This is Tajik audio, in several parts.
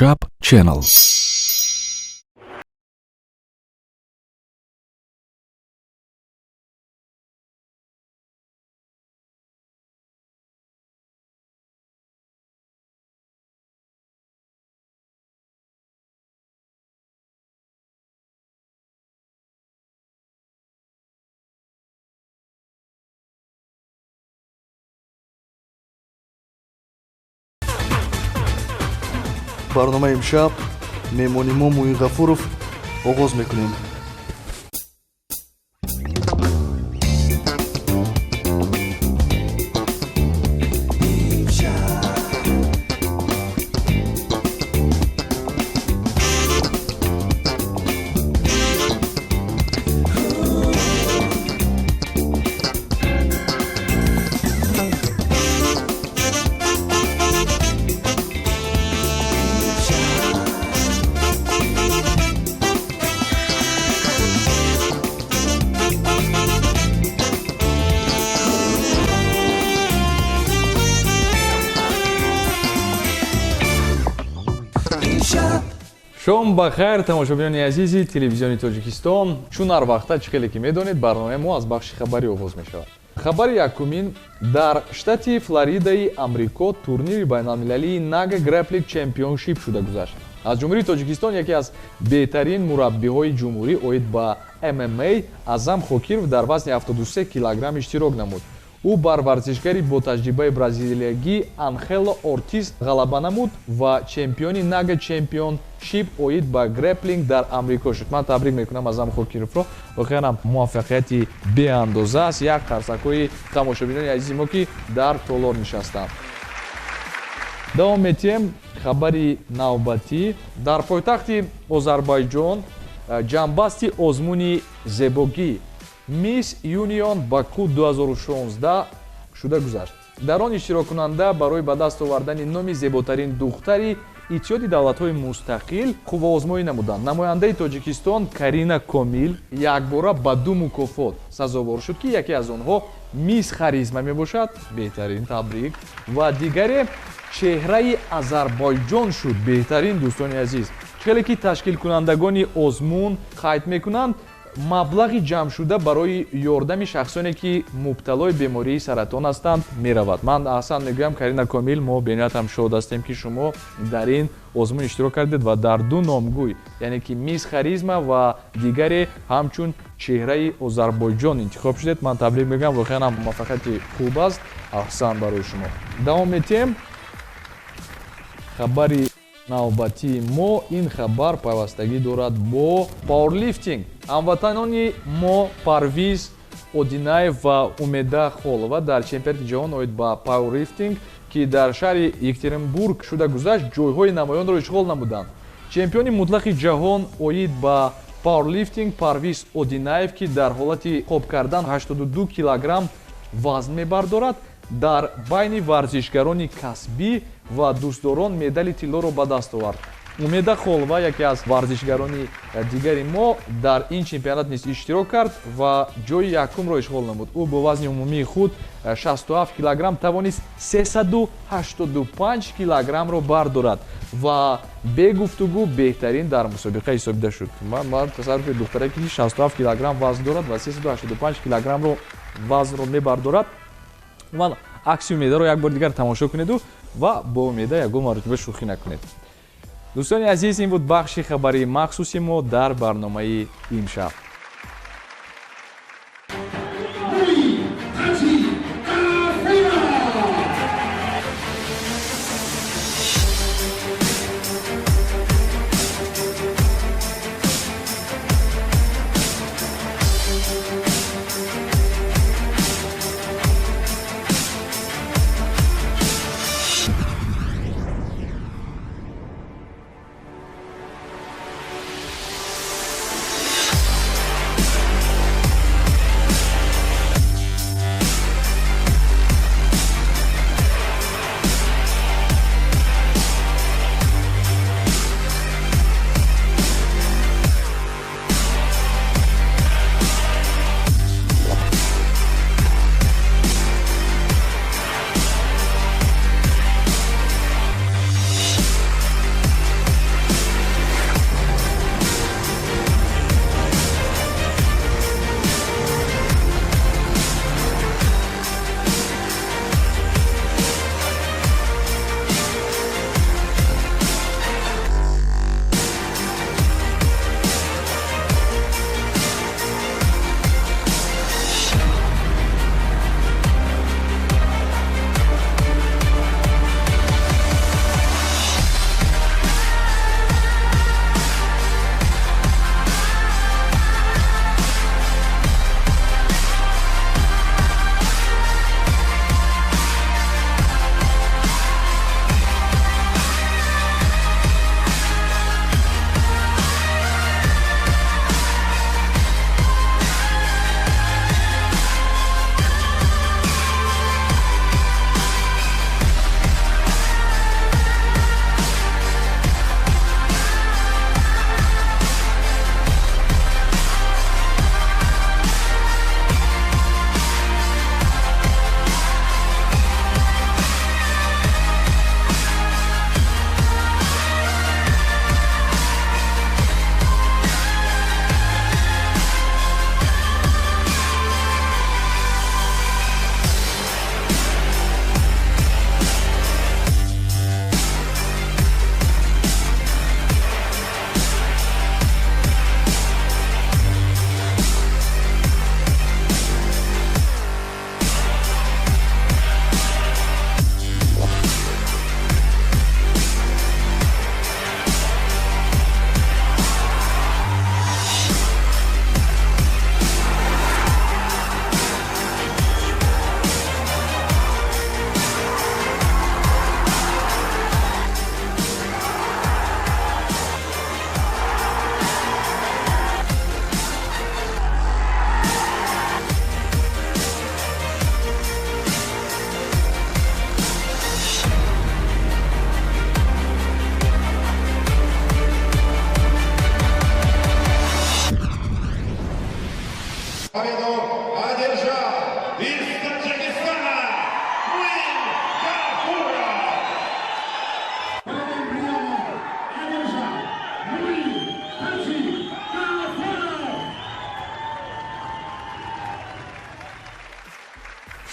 Имшаб Channel. Барномаи имшаб, меҳмони мо Муин Ғафуров, оғоз мекунем. Шом ба хайр, тамошобинони азизи Телевизиони Тоҷикистон. Чун ҳар вақта, чӣ хеле ки медонед, барномаи мо аз бахши хабарӣ оғоз мешавад. Хабари якумин: дар штати Флоридаи Амрико турнири байналмилалии Нага Грэплинг Чемпионшип шуда гузашт. Аз Ҷумҳурии Тоҷикистон яке аз беҳтарин мураббиҳои ҷумҳурӣ оид ба ММА Аъзам Хокиров дар вазни 73 килограмм иштирок намуд. Ӯ бар варзишгари бо таҷрибаи бразилиягӣ Анхело Ортис ғалаба намуд ва чемпиони Нага Чемпионшип оид ба грэплинг дар Амрико шуд. Ман табрик мекунам Аъзам Хокировро, воқеан ҳам муваффақияти беандоза аст. Як қарсакҳои тамошобинони азизи мо, ки дар толор нишастанд. Давом метиҳем. Хабари навбатӣ: дар пойтахти Озарбойҷон ҷамъбасти озмуни зебогӣ Мисс Юнион Баку 2016 шуда гузашт. Дар он иштироккунанда барои ба даст овардани номи зеботарин духтари Иттиҳоди Давлатҳои Мустақил қувваозмоӣ намуданд. Намояндаи Тоҷикистон Карина Комил якбора ба ду мукофот сазовор шуд, ки яке аз онҳо Мисс Харизма мебошад, беҳтарин, табрик, ва дигаре чеҳраи Азарбойҷон шуд. Беҳтарин, дӯстони азиз. Хеле ки ташкилкунандагони озмун қайд мекунанд, маблағи ҷамъшуда барои ёрдами шахсоне, ки мубталои бемории саратон ҳастанд, меравад. Ман аҳсан мегӯям, Карина Комил, мо бениҳоят ҳам шод ҳастем, ки шумо дар ин озмун иштирок кардед ва дар ду номгӯй, яъне ки Мисс Харизма ва дигаре ҳамчун чеҳраи Озарбойҷон интихоб шудед. Ман табрик мегӯям, воқеан ҳам муваффақияти хуб аст, аҳсан барои шумо. Давом метиҳем. Хабари навбатии мо, ин хабар пайвастагӣ дорад бо пауэрлифтинг. Ҳамватанони мо Парвиз Одинаев ва Умеда Холова дар чемпионати ҷаҳон оид ба пауэрлифтинг, ки дар шаҳри Екатеринбург шуда гузашт, ҷойҳои намоёнро ишғол намуданд. Чемпиони мутлақи ҷаҳон оид ба пауэрлифтинг Парвиз Одинаев, ки дар ҳолати хоб кардан 82 килограмм вазн мебардорад, дар байни варзишгарони касбӣ ва дӯстдорон медали тиллоро ба даст овард. Умеда Холова, яке аз варзишгарони дигари мо, дар ин чемпионат низ иштирок кард ва ҷои якумро ишғол намуд. Ӯ бо вазни умумии худ 67 килограмм тавонист 385 килограммро бардорад ва бегуфтугӯ беҳтарин дар мусобиқа ҳисобида шуд. Ман тасаввур кунед, духтаре ки 67 килограмм вазн дорад ва 385 килограммро вазнро мебардорад. Ман акси Умедаро як бор дигар тамошо кунеду ва бо Умеда ягон маротиба шӯхӣ накунед. Дӯстони азиз, ин буд бахши хабарии махсуси мо дар барномаи имшаб.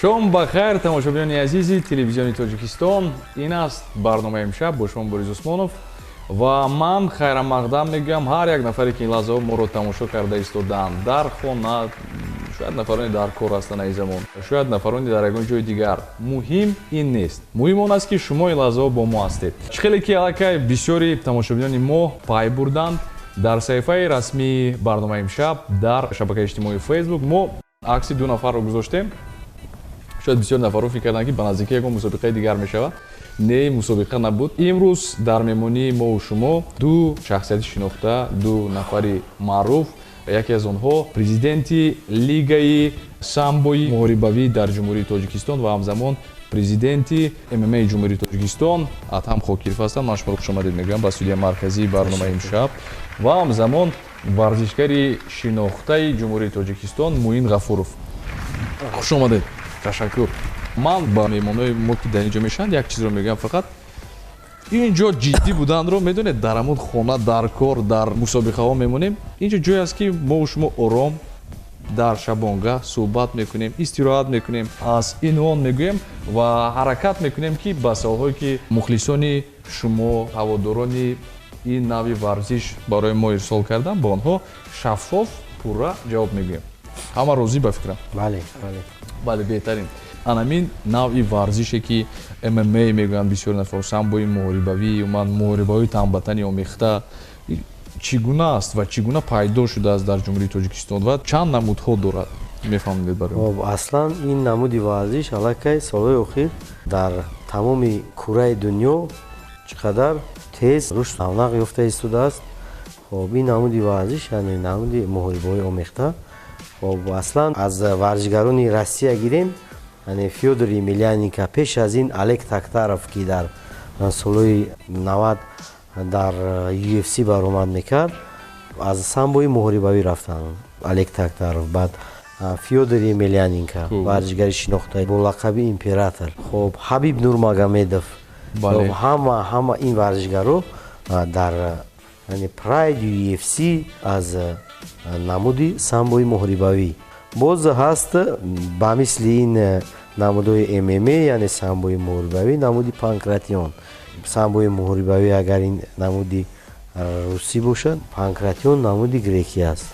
Шом ба хайр, тамошобинони азизи телевизиони Тоҷикистон. Ин аст барномаи имшаб бо шумо Борис Усмонов ва ман хайрамақдам мегӯям ҳар як нафаре, ки ин лаҳзаҳо моро тамошо карда истодаанд дар хона, шояд нафароне дар кор ҳастанд айни замон, шояд нафароне дар ягон ҷои дигар. Муҳим ин нест, муҳим он аст, ки шумо ин лаҳзаҳо бо мо ҳастед. Чӣ хеле ки аллакай бисёри тамошобинони мо пай бурданд, дар саҳифаи расмии барномаи имшаб дар шабакаи иҷтимоии Фейсбук мо акси ду нафарро гузоштем. Шояд бисёр нафарҳо фикр карданд, ки ба наздикӣ ягон мусобиқаи дигар мешавад. Не, мусобиқа набуд. Имрӯз дар меҳмонии мову шумо ду шахсияти шинохта, ду нафари маъруф. Яке аз онҳо президенти лигаи самбои муҳорибавӣ дар Ҷумҳурии Тоҷикистон ва ҳамзамон президенти ММА Ҷумҳурии Тоҷикистон Адҳам Хокиров ҳастанд. Ман шуморо хушомадед мегӯям ба студияи марказии барномаи имшаб. Ва ҳамзамон варзишгари шинохтаи Ҷумҳурии Тоҷикистон Муин Ғафуров. Хуш омадед. Ташаккур. Ман ба меҳмонҳои мо, ки дар ин ҷо мешаванд, як чизро мегӯям фақат. Ин ҷо ҷиддӣ буданро медонед, дар ҳамон хона, дар кор, дар мусобиқаҳо мемонем. Ин ҷо ҷое аст, ки мову шумо ором дар шабонгаҳ суҳбат мекунем, истироҳат мекунем, аз ин он мегӯем ва ҳаракат мекунем, ки ба саволҳое, ки мухлисони шумо, ҳаводорони ин нави варзиш барои мо ирсол карданд, ба онҳо шаффоф, пурра ҷавоб мегӯем. Ҳама розӣ ба фикрам? Бале, бале. Бале, беҳтарин. Анамин навъи варзише, ки ММА мегӯянд бисёр нафар, самбои муҳорибавӣ, умуман муҳорибаҳои танбатани омехта, чӣ гуна аст ва чӣ гуна пайдо шудааст дар Ҷумҳурии Тоҷикистон ва чанд намудҳо дорад? Мефаҳмидед барои мо? Хоб, аслан ин намуди варзиш аллакай солҳои охир дар тамоми кураи дунё чӣ қадар тез рушд равнақ ёфта истодааст. Хоб, ин намуди варзиш, яъне намуди муҳорибаҳои омехта, хоб, аслан аз варзишгарони Россия гирем, яъне Фёдор Емельяненко, пеш аз ин Олег Тактаров, ки дар солҳои 90 дар UFC баромад мекард, аз самбои муҳорибавӣ рафтанд Олег Тактаров, баъд Фёдор Емельяненко, варзишгари шинохта бо лақаби император, хоб, Ҳабиб Нурмагомедов, ҳама ин варзишгаро дар яъне Pride UFC аз намуди самбои муҳорибавӣ. Боз ҳаст ба мисли ин намудҳои ММА, яъне самбои муҳорибавӣ, намуди панкратион. Самбои муҳорибавӣ агар ин намуди русӣ бошад, панкратион намуди грекӣ аст.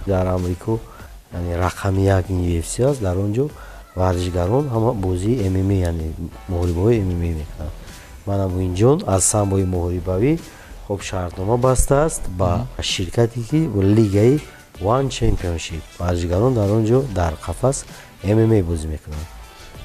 Дар Амрико, яъне рақами як ин UFC аст, дар он ҷо варзишгарон ҳама бозии ММА, яъне муҳорибаҳои ММА мекунанд. Мана Муинҷон аз самбои муҳорибавӣ, хоб, шартнома бастааст ба ширкате, ки лигаи One Championship, варзишгарон дар он ҷо дар қафас ММА бозӣ мекунанд.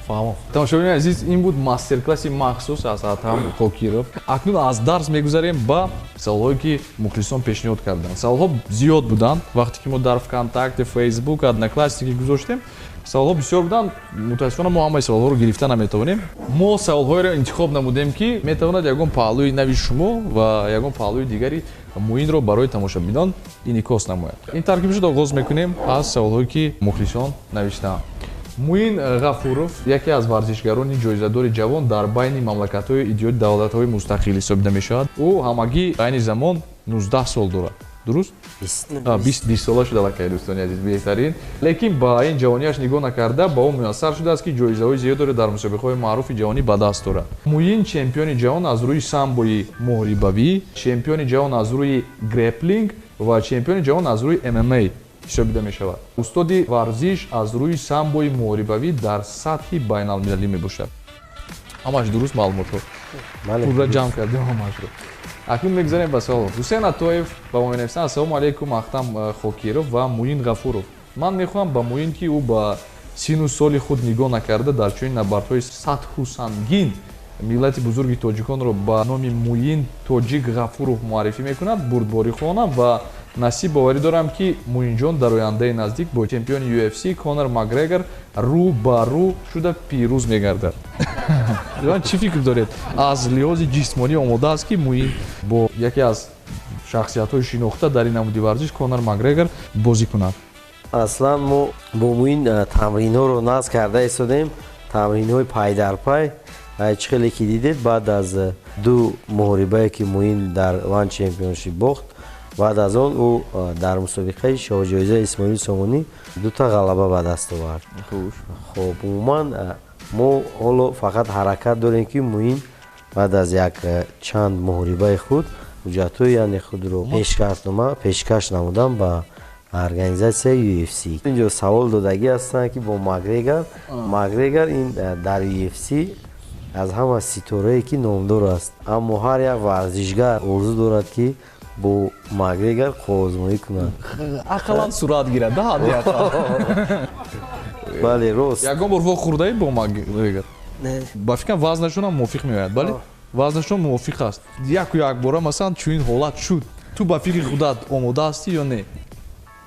Фаҳмом. Тамошобинони азиз, ин буд мастер-класси махсус аз Адҳам Хокиров. Акнун аз дарс мегузарем ба саволҳое, ки мухлисон пешниҳод карданд. Саволҳо зиёд буданд. Вақте ки мо дар ВКонтакте, Фейсбук, Одноклассники гузоштем, саволҳо бисёр буданд. Мутаассифона, мо ҳамаи саволҳоро гирифта наметавонем. Мо саволҳоеро интихоб намудем, ки метавонад ягон паҳлӯи нави шумо ва ягон паҳлӯи дигари Муинро барои тамошобинон инъикос намояд. Ин таркиб шуд, оғоз мекунем аз саволҳое, ки мухлисон навиштаанд. Муин Ғафуров яке аз варзишгарони ҷоизадори ҷавон дар байни мамлакатҳои Иттиҳоди давлатҳои мустақил ҳисобида мешавад. Ӯ ҳамагӣ айни замон 19 сол дорад. Дуруст? 20 сола шуда аллакай, дӯстони азиз, беҳтарин. Лекин ба ин ҷавонияш нигоҳ накарда, ба ӯ муяссар шудааст, ки ҷоизаҳои зиёдеро дар мусобиқаҳои маъруфи ҷаҳонӣ ба даст дорад. Муин чемпиони ҷаҳон аз рӯи самбои муҳорибавӣ, чемпиони ҷаҳон аз рӯи греплинг ва чемпиони ҷаҳон аз рӯи ММА ҳисобида мешавад. Устоди варзиш аз рӯи самбои муҳорибавӣ дар сатҳи байналмилалӣ мебошад. Ҳамаш дуруст маълумотҳо? Пурра ҷамъ кардем ҳамашро. Акнун мегузарем ба савол. Ҳусейн Атоев ба мо менависанд: Ассалому алайкум, Ахтам Хокиров ва Муин Ғафуров. Ман мехоҳам ба Муин, ки ӯ ба сину соли худ нигоҳ накарда, дар чунин набардҳои сатҳу сангин миллати бузурги тоҷиконро ба номи Муин Тоҷик Ғафуров муаррифӣ мекунад, бурдборӣ хонам ва насиб. Боварӣ дорам, ки Муинҷон дар ояндаи наздик бо чемпиони UFC Конор Макгрегор рӯ ба рӯ шуда пирӯз мегардад. Чӣ фикр доред, аз лиҳози ҷисмонӣ омода аст, ки Муин бо яке аз шахсиятҳои шинохта дар ин намуди варзиш Конор Макгрегор бозӣ кунад? Аслан мо бо Муин тамринҳоро насб карда истодем, тамринҳои пайдарпай. Чӣ хеле ки дидед, баъд аз ду муҳорибае, ки Муин дар One Championship бохт. Баъд аз он ӯ дар мусобиқаи шоҳҷоизаи Исмоили Сомонӣ дута ғалаба ба даст овард. Хуб, умуман мо ҳоло фақат ҳаракат дорем, ки Муин баъд аз як чанд муҳорибаи худ ҳуҷҷатҳои, яъне худро пешкашнома пешкаш намудан ба организатсияи UFC. Инҷо савол додагӣ ҳастанд, ки бо Макгрегор. Макгрегор ин дар UFC аз ҳама ситорае, ки номдор аст, аммо ҳар як варзишгар орзу дорад, ки бо Макгрегор қувваозмоӣ кунад. Ақаллан сурат гирад, да, ҳадди ақал. Бале, рост. Ягон бор вохӯрдаӣ бо Макгрегор? Не. Ба фикрам, вазнашонам мувофиқ меояд, бале, вазнашон мувофиқ аст. Яку якбора, масалан, чунин ҳолат шуд, ту ба фикри худат омода ҳастӣ ё не?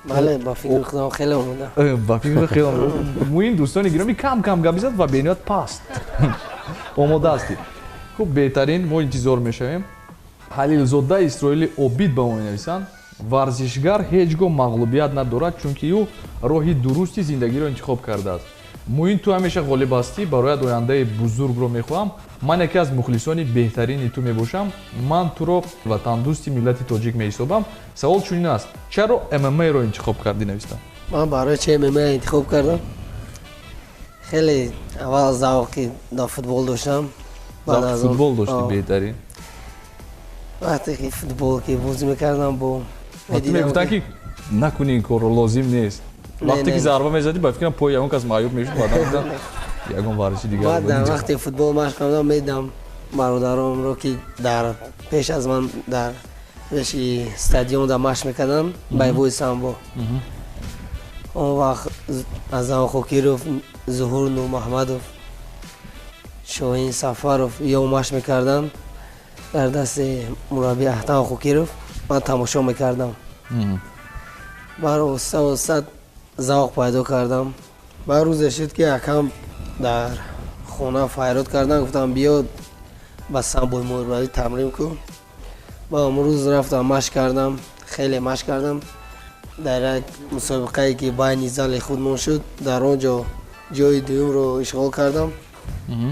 Бале, ба фикри худам хеле омода. Ба фикри хеле омода. Муҳим, дӯстони гиромӣ, кам кам гап мезад ва бениҳоят паст. Омода ҳастӣ, хуб, беҳтарин, мо интизор мешавем. Ҳалилзода Исроили Обид ба мо менависанд: варзишгар ҳеҷ гоҳ мағлубият надорад, чунки ӯ роҳи дурусти зиндагиро интихоб кардааст. Муин, ту ҳамеша ғолиб ҳастӣ, барояд ояндаи бузургро мехоҳам. Ман яке аз мухлисони беҳтарини ту мебошам, ман туро ватандӯсти миллати тоҷик меҳисобам. Савол чунин аст: чаро ММА-ро интихоб кардӣ, навистам. Ман барои чи ММА интихоб кардам? Хеле аввал завқи дар футбол доштам. Футбол дошти, беҳтарин. Вақте ки футбол ки бозӣ мекардам бо Ту мегуфтанд, ки накунӣ ин корро, лозим нест. Вақте ки зарба мезадӣ, ба фикрам, пои ягон кас маъюб мешуд, баъдан ягон варзиши дигар. Баъд дар вақте футбол машқ кардам, медидам бародаронро, ки дар пеш аз ман дар пеши стадион дар машқ мекарданд боевой самбо. Он вақт Азам Хокиров, Зуҳур Нурмаҳмадов, Шоҳин Сафаров ё машқ мекарданд дар дасти мурабби Аҳтам Хокиров. Ман тамошо мекардам. Баъд оҳиста оҳиста завқ пайдо кардам. Баъд рӯзе шуд, ки акам дар хона файрод кардам, гуфтам: «Биё, ба самбои муҳорибавӣ тамрин кун». Ман он рӯз рафтам, машқ кардам, хеле машқ кардам. Дар як мусобиқае, ки байни зали худмон шуд, дар он ҷо ҷои дуюмро ишғол кардам.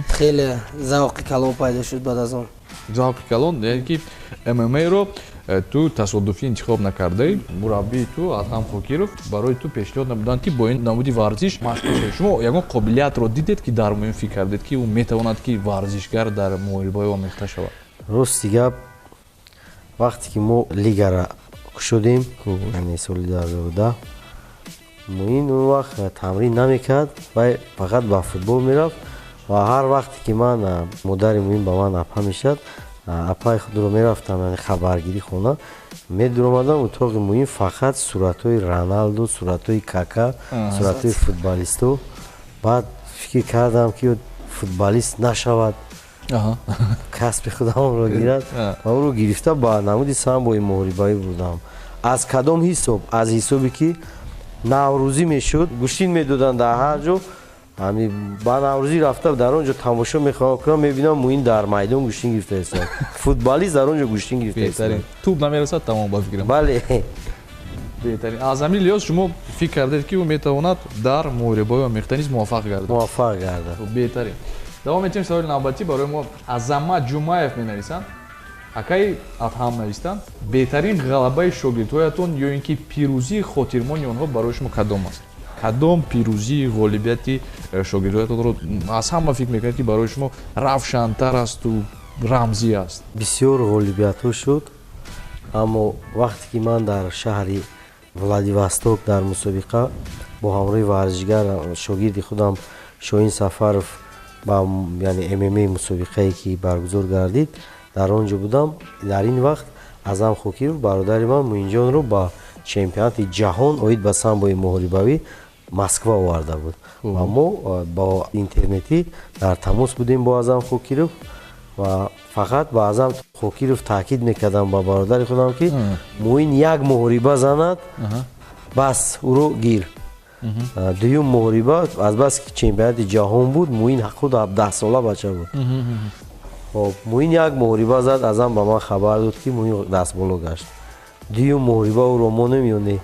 Хеле завқи калон пайдо шуд баъд аз он. Завқи калон, яъне ки ММА-ро ту тасодуфӣ интихоб накардаӣ. Мураббии ту Адҳам Хокиров барои ту пешниҳод намуданд, ки бо ин намуди варзиш машғул шавӣ. Шумо ягон қобилиятро дидед, ки дар муҳим фикр кардед, ки ӯ метавонад, ки варзишгар дар муҳорибаҳои омехта шавад? Рости гап, вақте ки мо лигара кушодем, яъне соли 2010, Муин он вақт тамрин намекард, вай фақат ба футбол мерафт. Ва ҳар вақте ки ман, модари Муин ба ман апа мешавад, апаи худро мерафтам, яъне хабаргирӣ хона медуромадам, утоқи Муин фақат суратҳои Роналду, суратҳои Кака, суратҳои футболисту. Баъд фикр кардам, ки футболист нашавад, касби худамро гирад, ва ӯро гирифта ба намуди самбои муҳорибавӣ бурдам. Аз кадом ҳисоб? Аз ҳисобе, ки наврӯзӣ мешуд, гӯштин медоданд дар ҳар ҷо. Ҳами ба наврӯзӣ рафта, дар он ҷо тамошо мехоҳам кунам, мебинам, Муин дар майдон гӯштин гирифта истод, футболист дар он ҷо гӯштин гирифта истод. Тӯб намерасад, тамом, ба фикрам. Бале. Беҳтарин. Аз ҳамин лиҳоз шумо фикр кардед, ки ӯ метавонад дар муҳорибаҳои омехта низ муваффақ гардад. Муваффақ гардад. Беҳтарин, давом метиҳем. Саволи навбатӣ барои мо Азамат Ҷумаев менависанд. Акаи Адҳам, навистанд: беҳтарин ғалабаи шогирдҳоятон ё ин ки пирӯзии хотирмони онҳо барои шумо кадом аст? Кадом пирӯзии, ғолибияти шогирдҳоятонро аз ҳама фикр мекунед, ки барои шумо равшантар асту рамзӣ аст? Бисёр ғолибиятҳо шуд, аммо вақте ки ман дар шаҳри Владивосток дар мусобиқа бо ҳамроҳи варзишгар, шогирди худам Шоҳин Сафаров, ба яъне ММА мусобиқае, ки баргузор гардид, дар он ҷо будам. Дар ин вақт Азам Хокиров, бародари ман, Муинҷонро ба чемпионати ҷаҳон оид ба самбои муҳорибавӣ Москва оварда буд ва мо бо интернетӣ дар тамос будем бо Азам Хокиров ва фақат ба Азам Хокиров таъкид мекардам, ба бародари худам, ки Муин як муҳориба занад, бас, ӯро гир. Дуюм муҳориба, азбаски чемпионати ҷаҳон буд, Муин худ 17-сола бача буд. Хоб, Муин як муҳориба зад, Азам ба ман хабар дод, ки Муин дастболо гашт. Дуюм муҳориба ӯро монем ё не?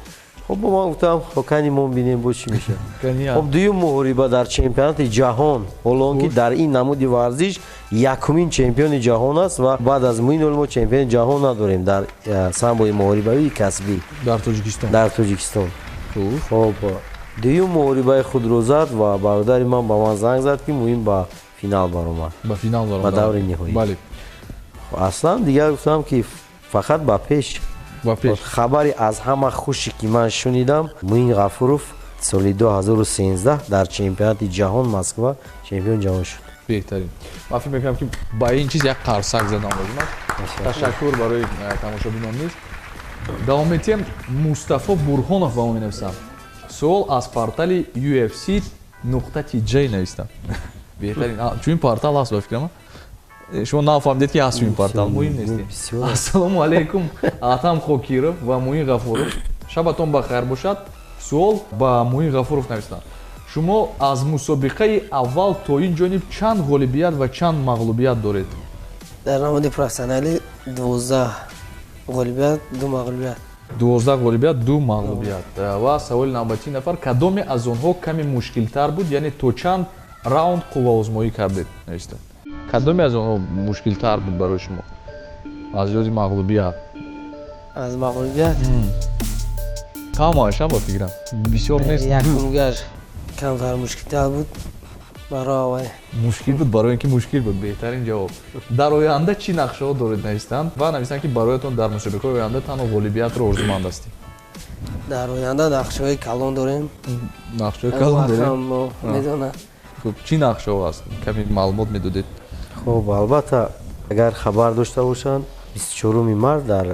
Хуб, ман гуфтам, кани мо бинем бо чӣ мешавад. Хуб, дуюм муҳориба дар чемпионати ҷаҳон, ҳоло он ки дар ин намуди варзиш якумин чемпиони ҷаҳон аст ва баъд аз Муин ҳоло мо чемпиони ҷаҳон надорем дар самбои муҳорибавии касбӣ дар Тоҷикистон. Дар Тоҷикистон. Хуб, дуюм муҳорибаи худро зад ва бародари ман ба ман занг зад, ки Муин ба финал баромад. Ба финал баромад. Ба даври ниҳоӣ. Бале. Аслан дигар гуфтам, ки фақат ба пеш. Хабари аз ҳама хуше ки ман шунидам, Муин Ғафуров соли 2013 дар чемпионати ҷаҳон Москва чемпион ҷаҳон шуд. Беҳтарин. Ман фикр мекунам, ки ба ин чиз як қарсак задан лозим аст. Ташаккур барои тамошобинон низ. Давом метиҳем. Мустафо Бурҳонов ба мо менависанд. Суол аз портали UFC нуқта TJ навистанд. Беҳтарин. Чунин портал ҳаст, ба фикрам. Шумо нафаҳмидед, ки ҳаст чунин портал, муҳим нест. Ассалому алайкум, Атам Хокиров ва Муин Ғафуров. Шабатон ба хайр бошад. Суол ба Муин Ғафуров навистанд. Шумо аз мусобиқаи аввал то ин ҷониб чанд ғолибият ва чанд мағлубият доред? Дар намуди профессионалӣ 12 ғолибият, 2 мағлубият. 12 ғолибият, 2 мағлубият. Ва саволи навбатии нафар: кадоме аз онҳо каме мушкилтар буд, яъне то чанд раунд қувваозмоӣ кардед? Навистанд. Кадоме аз онҳо мушкилтар буд барои шумо? Аз лиҳози мағлубият. Аз мағлубият? Ҳамааш, ба фикрам. Бисёр нест. Якумгаш камтар мушкилтар буд барои аввал. Мушкил буд барои ин ки мушкил буд. Беҳтарин ҷавоб. Дар оянда чӣ нақшаҳо доред, навистанд ва навистанд, ки бароятон дар мусобиқаҳои оянда танҳо ғолибиятро орзуманд ҳастем. Дар оянда нақшаҳои калон дорем. Нақшаҳои калон дорем? Медонам. Хуб, чӣ нақшаҳо аст? Каме маълумот медодед. Хуб, албатта, агар хабар дошта бошанд, 24 март дар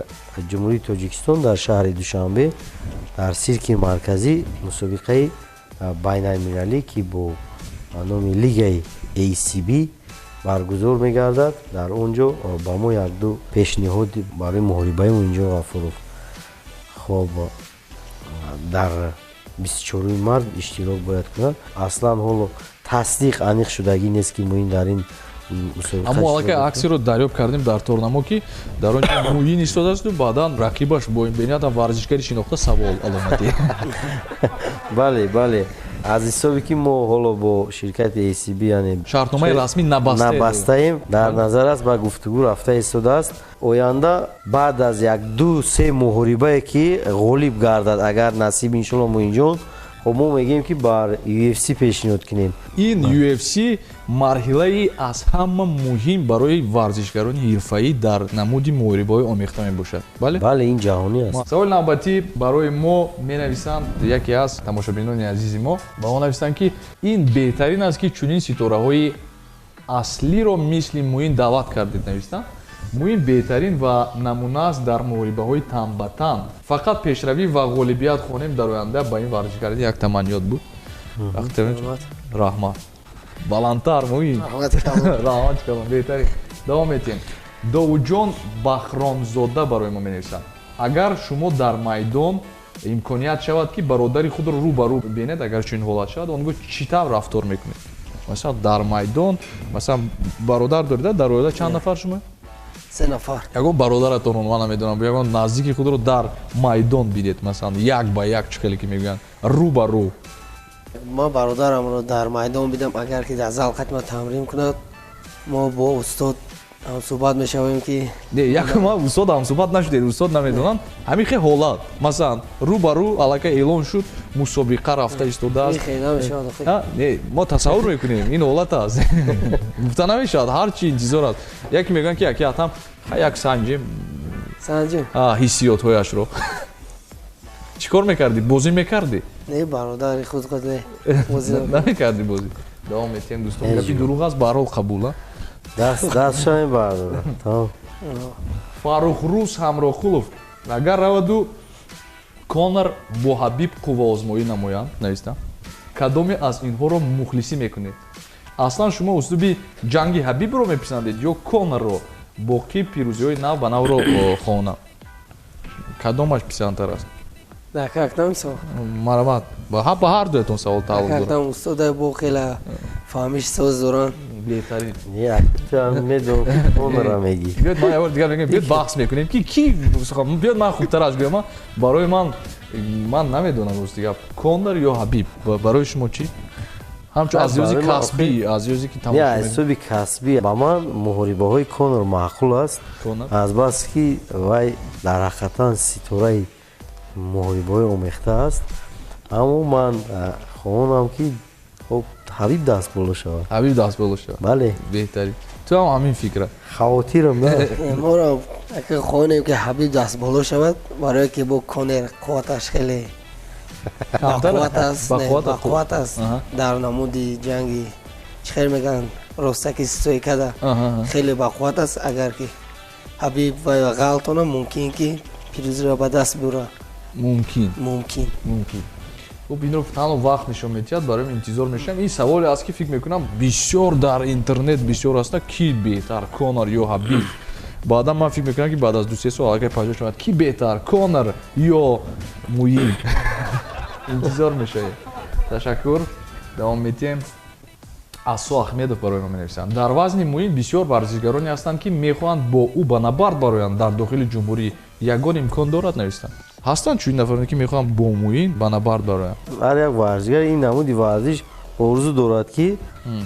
Ҷумҳурии Тоҷикистон дар шаҳри Душанбе дар сирки марказӣ мусобиқаи байналмилалӣ, ки бо номи лигаи ACB баргузор мегардад, дар он ҷо ба мо як-ду пешниҳод барои муҳорибаи Муинҷон Ғафуров. Хуб, дар 24 март иштирок бояд кунад. Аслан ҳоло тасдиқ аниқ шудагӣ нест, ки Муин дар ин аммо аллакай аксиро дарёб кардем дар торнамо, ки дар он ҷо Муин истодааст, баъдан рақибаш бо бениҳоят варзишгари шинохта савол аломатӣ. Бале, бале. Аз ҳисоби ки мо ҳоло бо ширкати ACB, яъне шартномаи расмӣ набастаем, дар назар аст ба гуфтугӯ рафта истодааст. Оянда баъд аз як-ду-се муҳорибае ки ғолиб гардад, агар насиб иншолло Муинҷон, хуб, мо мегӯем, ки бар UFC пешниҳод кунем. Ин UFC марҳилаи аз ҳама муҳим барои варзишгарони ҳирфаӣ дар намуди муҳорибаҳои омехта мебошад. Бале? Бале, ин ҷаҳонӣ аст. Саволи навбатӣ барои мо менависанд яке аз тамошобинони азизи мо. Ба мо нависанд, ки ин беҳтарин аст, ки чунин ситораҳои аслиро мисли Муин даъват кардед, навистанд. Муин беҳтарин ва намуна аст дар муҳорибаҳои тан ба тан. Фақат пешравӣ ва ғолибият хонем дар оянда ба ин варзишгари як таманниёт буд. Раҳмат. Баландтар, Муин. Раҳмат калон. Беҳтарин. Давом метиҳем. Довудҷон Бахромзода барои мо менависанд. Агар шумо дар майдон имконият шавад, ки бародари худро рӯ ба рӯ бинед, агар чунин ҳолат шавад, он гоҳ чӣ тавр рафтор мекунед? Масалан, дар майдон, масалан, бародар доред, дар оила чанд нафар шумо? 3 нафар. Ягон бародаратон, ман намедонам, ягон наздики худро дар майдон бидед, масалан, як ба як, чӣ хеле ки мегӯянд, рӯ ба рӯ. Ман бародарамро дар майдон бидам, агар ки дар зал қатма тамрин кунад, мо бо устод ҳамсӯҳбат мешавем, ки не, якма устод ҳамсӯҳбат нашудед, устод намедонанд. Ҳамин хел ҳолат, масалан, рӯ ба рӯ аллакай эълон шуд, мусобиқа рафта истодааст. Не, мо тасаввур мекунем, ин ҳолат аст. Гуфта намешавад, ҳар чи интизор аст. Яке мегӯянд, ки яке атам як санҷем. Санҷем. Ҳиссиётҳояшро. Чӣ кор мекардӣ? Бозӣ мекардӣ? Не, бародари худ худ не. Бозӣ намекардӣ бозӣ. Давом метиҳем, дӯстон. Гапи дурӯғ аст, ба ҳар ҳол қабул, а? Дастша мебардорам. Тамом. Фаррухрӯз Ҳамроҳқулов. Агар раваду Конор бо Ҳабиб қувваозмоӣ намоянд, навистам, кадоме аз инҳоро мухлисӣ мекунед? Аслан шумо услуби ҷанги Ҳабибро меписандед ё Конорро? Боқӣ пирӯзиҳои нав ба навро хонам. Кадомаш писандтар аст? Да, как там савол? Марҳамат. Ба ҳар дуятон савол тааллуқ дорад. Как там устодай бо хела фаҳмиш соз доранд. Беҳтарин. Як медонам, ки Конорро мегӣ. Биёд, ман як бор дигар мегӯям, биёд баҳс мекунем, ки ки биёд, ман хубтар аз гӯям. Барои ман Ман намедонам рости гап, Конор ё Ҳабиб барои шумо чӣ? Ҳамчун аз ёзи касбӣ, аз ёзе ки тамошо мекунед. Аз ҳисоби касбӣ ба ман муҳорибаҳои Конор маъқул аст, аз бас ки вай дар ҳақиқатан ситораи муҳорибаҳои омехта аст. Аммо ман хоҳонам ки хоб Ҳабиб даст боло шавад. Ҳабиб даст боло шавад. Бале. Беҳтарин. Ту ҳам ҳамин фикра? Хавотирам, на. Моро хоҳонем ки Ҳабиб даст боло шавад, барое ки бо Конор қувваташ хеле бақувват аст дар намуди ҷанги чӣ хел мегӯянд, ростаки стойкада хеле бақувват аст. Агар ки Ҳабиб вай ғалтона, мумкин ки пирӯзиро ба даст биёрад. Мумкин. Мумкин. Мумкин. Хуб, инро танҳо вақт нишон медиҳад, барои интизор мешавам. Ин саволе аст ки фикр мекунам бисёр дар интернет бисёр аст, ки беҳтар, Конор ё Ҳабиб. Баъдан ман фикр мекунам ки баъд аз 2-3 сол аллакай пайдо шавад ки беҳтар, Конор ё Муин. Интизор мешавем. Ташаккур. Давом медиҳем. Асо Ахмедов барои мо менависанд. Дар вазни Муин бисёр варзишгароне ҳастанд ки мехоҳанд бо ӯ ба набард бароянд дар дохили ҷумҳурӣ. Ягон имкон дорад, нависанд? Ҳастанд чунин нафароне ки мехоҳанд бо Муин ба набард бароянд? Ҳар як варзишгар ин намуди варзиш орзу дорад ки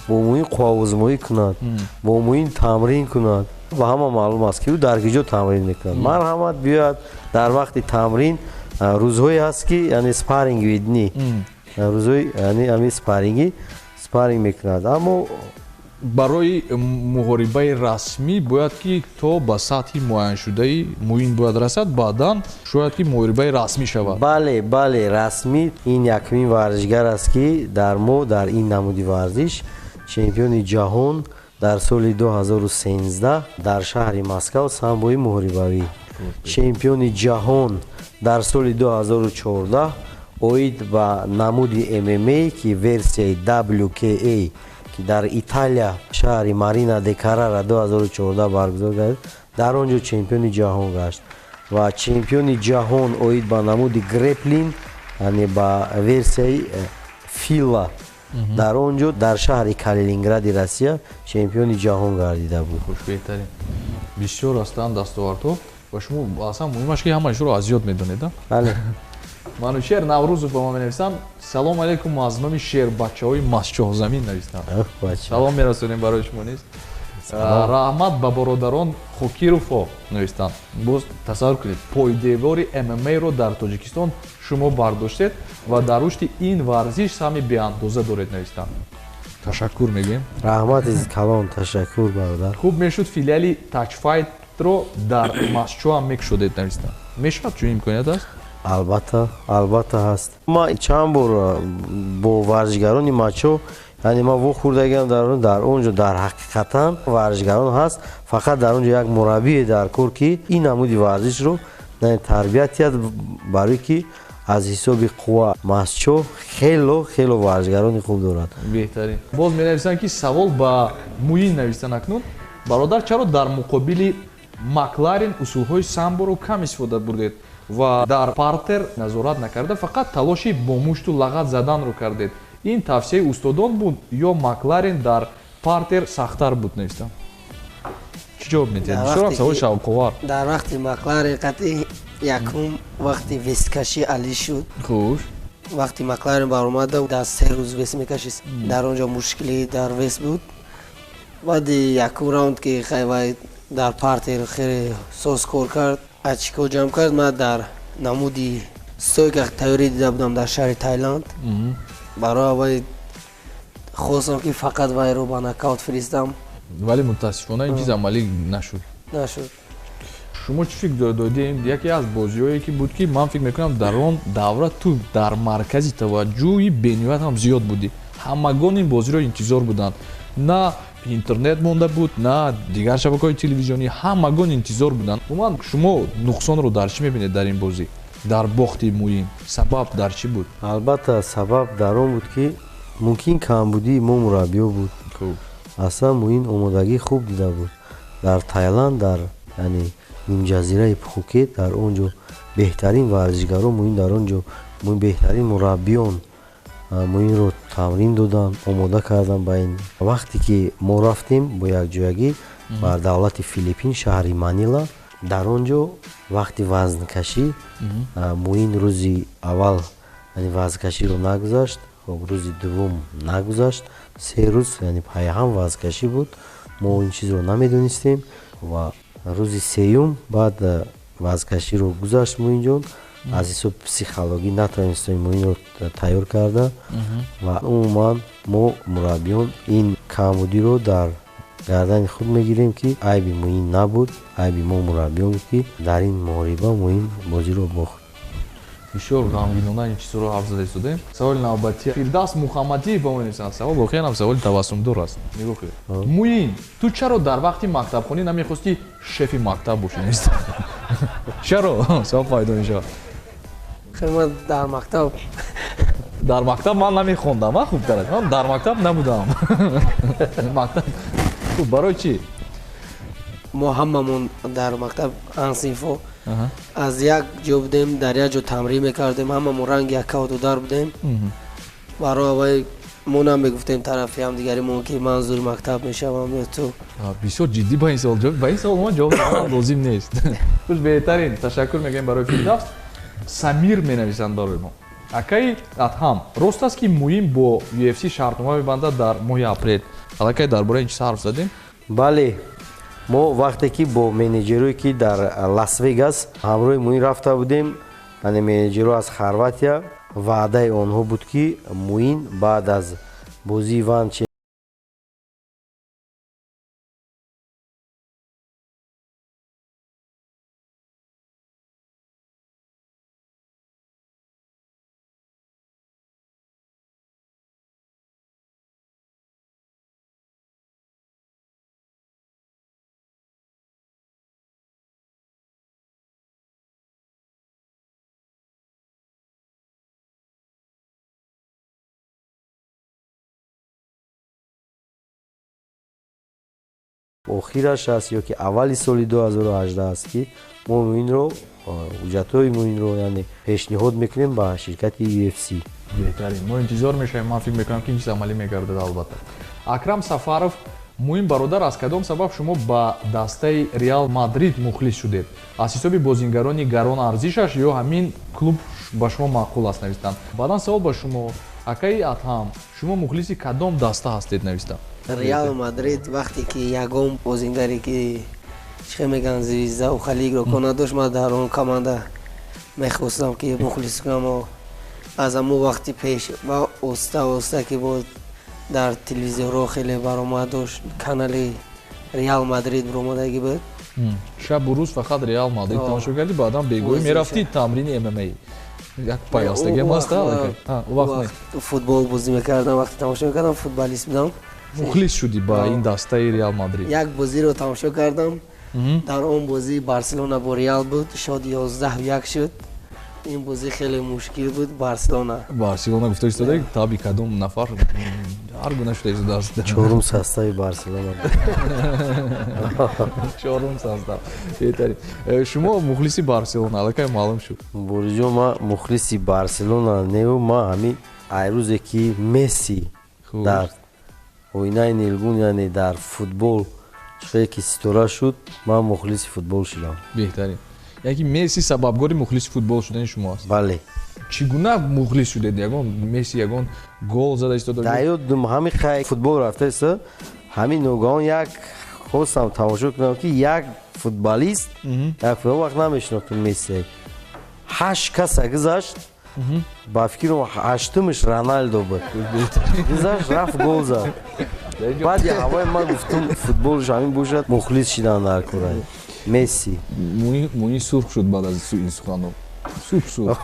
бо Муин қувваозмоӣ кунад, бо Муин тамрин кунад. Ба ҳама маълум аст ки ӯ дар киҷо тамрин мекунад. Марҳамат биёяд дар вақти тамрин. Рӯзҳое ҳаст ки яъне спарринг видни, рӯзҳои яъне ҳамин спарринги спарринг мекунад. Аммо барои муҳорибаи расмӣ бояд ки то ба сатҳи муайяншудаи Муин бояд расад, баъдан шояд ки муҳорибаи расмӣ шавад. Бале, бале, расмӣ. Ин якумин варзишгар аст ки дар мо дар ин намуди варзиш чемпиони ҷаҳон дар соли 2013 дар шаҳри Москав самбои муҳорибавӣ, чемпиони ҷаҳон дар соли 2014 оид ба намуди ММА ки версияи WKA ки дар Италия шаҳри Марина де Каррара 2014 баргузор гардид, дар он ҷо чемпиони ҷаҳон гашт ва чемпиони ҷаҳон оид ба намуди греплин, яъне ба версияи фила, дар он ҷо дар шаҳри Калинингради Россия чемпиони ҷаҳон гардида буд. Хуш, беҳтарин. Бисёр ҳастанд дастовардҳо ва шумо аслан муҳимаш ки ҳамаи шуро аз ёд медонед, а? Бале. Манучер Наврӯзов ба мо менависанд: салом алейкум, аз номи шербачаҳои Масчоҳзамин навистанд. Салом мерасонем барои шумо низ. Раҳмат ба бародарон Хокировҳо навистанд. Боз тасаввур кунед, пойдевори ММА-ро дар Тоҷикистон шумо бардоштед ва дар рушди ин варзиш саҳми беандоза доред, навистанд. Ташаккур мегӯем. Раҳмати калон, ташаккур бародар. Хуб мешуд филиали Тачфайтро дар Масчоҳ ҳам мекушодед, навистанд. Мешавад чунин имконият аст? Албатта, албатта ҳаст. Ман чанд бор бо варзишгарони Мачо, яъне ман вохӯрдагиам дар он ҷо, дар ҳақиқатан варзишгарон ҳаст, фақат дар он ҷо як мураббие дар кор ки ин намуди варзишро тарбият диҳад, барои ки аз ҳисоби қувва Масчо хело хело варзишгарони хуб дорад. Беҳтарин. Боз менависанд ки савол ба Муин навистанд акнун. Бародар, чаро дар муқобили Макларен усулҳои самборо кам истифода бурдед ва дар партер назорат накарда фақат талоши бо мушту лағат заданро кардед? Ин тавсияи устодон буд ё Макларен дар партер сахттар буд, навистам? Чӣ ҷавоб медиҳед? Бисёрам саволи шавқовар. Дар вақти Макларен қатъи якум вақти вескашӣ алӣ шуд. Хуш. Вақти Макларен баромада дар 3 рӯз вес мекашид. Дар он ҷо мушкилӣ дар вес буд. Баъди якум раунд ки вай дар партер хеле соз кор кард, очко ҷамъ кард, ман дар намуди стойка тайёрӣ дида будам дар шаҳри Таиланд. Барои вай хостам ки фақат вайро ба нокаут фиристам. Вале мутаассифона ин чиз амалӣ нашуд. Нашуд. Шумо чӣ фикр додед? Яке аз бозиҳое ки буд ки ман фикр мекунам дар он давра ту дар маркази таваҷҷӯҳи бениҳоят ҳам зиёд будӣ. Ҳамагон ин бозиро интизор буданд. На интернет монда буд, на дигар шабакаҳои телевизионӣ, ҳамагон интизор буданд. Умуман шумо нуқсонро дар чӣ мебинед дар ин бозӣ? Дар бохти Муин сабаб дар чӣ буд? Албатта сабаб дар он буд ки мумкин камбудии мо мураббиё буд. Аслан Муин омодагии хуб дида буд. Дар Таиланд, дар яъне нимҷазираи Пхукет, дар он ҷо беҳтарин варзишгарон Муин дар он ҷо беҳтарин мураббиён Муинро тамрин доданд, омода карданд ба ин. Вақте ки мо рафтем бо якҷоягӣ ба давлати Филиппин, шаҳри Манила, Дар он ҷо вақти вазнкашӣ Муин рӯзи аввал вазнкаширо нагузашт, рӯзи дуввум нагузашт, 3 рӯз яъне пайҳам вазнкашӣ буд. Мо ин чизро намедонистем ва рӯзи сеюм баъд вазнкаширо гузашт Муинҷон. Аз ҳисоби психологӣ натавонистем Муинро тайёр карда ва умуман мо мураббиён ин камбудиро дар гардани худ мегирем, ки айби Муин набуд, айби мо мураббиён буд, ки дар ин муҳориба Муин бозиро бохт. Бисёр ғамгинона ин чизро ҳарф зада истодаем. Саволи навбатӣ Фирдавс Муҳаммадиев ба мо менависанд. Савол воқеан ҳам саволи табассумдор аст. Нигоҳ кунед. Муин, ту чаро дар вақти мактабхонӣ намехостӣ шефи мактаб бошӣ? Чаро? Савол пайдо мешавад. Ман дар мактаб ман намехондам, ман хубтар аст. Ман дар мактаб набудам. Мактаб хуб, барои чӣ? Мо ҳамамон дар мактаб ансинфо аз як ҷо будем, дар як ҷо тамрин мекардем, ҳамамон ранги яккаву дудар будем. Барои аввал мо намегуфтем тарафи ҳамдигаримон, ки ман зури мактаб мешавам ё ту. Бисёр ҷиддӣ ба ин савол ҷавоб, ба ин савол мо ҷавоб додан лозим нест. Хуш, беҳтарин. Ташаккур мегӯем барои Фирдавс. Самир менависанд барои мо. Акаи Адҳам, рост аст, ки Муин бо UFC шартнома мебандад дар моҳи апрел? Аллакай дар бораи ин чиз ҳарф задем? Бале, мо вақте ки бо менеҷерое, ки дар Лас-Вегас ҳамроҳи Муин рафта будем, яъне менеҷерҳо аз Хорватия, ваъдаи онҳо буд, ки Муин баъд аз бозии Ван охираш аст ё ки аввали соли 2018 аст, ки мо Муинро, ҳуҷҷатҳои Муинро яъне пешниҳод мекунем ба ширкати UFC. Беҳтарин. Мо интизор мешавем, ман фикр мекунам, ки ин чиз амалӣ мегардад албатта. Акрам Сафаров, Муин бародар, аз кадом сабаб шумо ба дастаи Реал Мадрид мухлис шудед? Аз ҳисоби бозингарони гарон арзишаш ё ҳамин клуб ба шумо маъқул аст, навистанд. Баъдан савол ба шумо, акаи Адҳам, шумо мухлиси кадом даста ҳастед, навистанд? Реал Мадрид вақте ки ягон бозингаре, ки чӣ мегӯянд, звезда хали игрокҳо надошт, ман дар он команда мехостам, ки мухлис кунам. Аз ҳамон вақти пеш ва оста оста, ки бо дар телевизорҳо хеле баромад дошт, канали Реал Мадрид баромадагӣ буд. Шабу рӯз фақат Реал Мадрид тамошо кардӣ, баъдан бегоҳӣ мерафтӣ тамрини ММА. Як пайвастагиам аст, вақт футбол бозӣ мекардам, вақте тамошо мекардам футболист будам. Мухлис шудӣ ба ин дастаи Реал Мадрид? Як бозиро тамошо кардам, дар он бозӣ Барселона бо Реал буд, шод 11-1 шуд. Ин бозӣ хеле мушкил буд. Барселона гуфта истода, таби кадом нафар ҳар гуна шуда истодааст. Чорум состави Барселона. Чорум состав. Беҳтарин. Шумо мухлиси Барселона, аллакай маълум шуд. Борисҷон, ман мухлиси Барселона неву, ман ҳамин ай рӯзе ки Месси дар оинаи нилгун, яъне дар футбол чизе ки ситора шуд, ман мухлиси футбол шудам. Беҳтарин. Яъне ки Месси сабабгори мухлиси футбол шудани шумо аст? Бале. Чӣ гуна мухлис шудед? Ягон Месси ягон гол зада истода? Дар ёдам ҳамин хай футбол рафта истода, ҳамин ногаҳон як хостам тамошо кунам, ки як футболист, як футбол вақт намешинохтам Месси. 8 каса гузашт, ба фикрам 8-умаш Роналдо буд. Гузашт, рафт гол зад. Баъди ҳавои ман гуфтам футболш ҳамин бошад, мухлис шидан дар кора. Месси. Муин сурх шуд баъд аз ин суханҳо. Сурх сурх.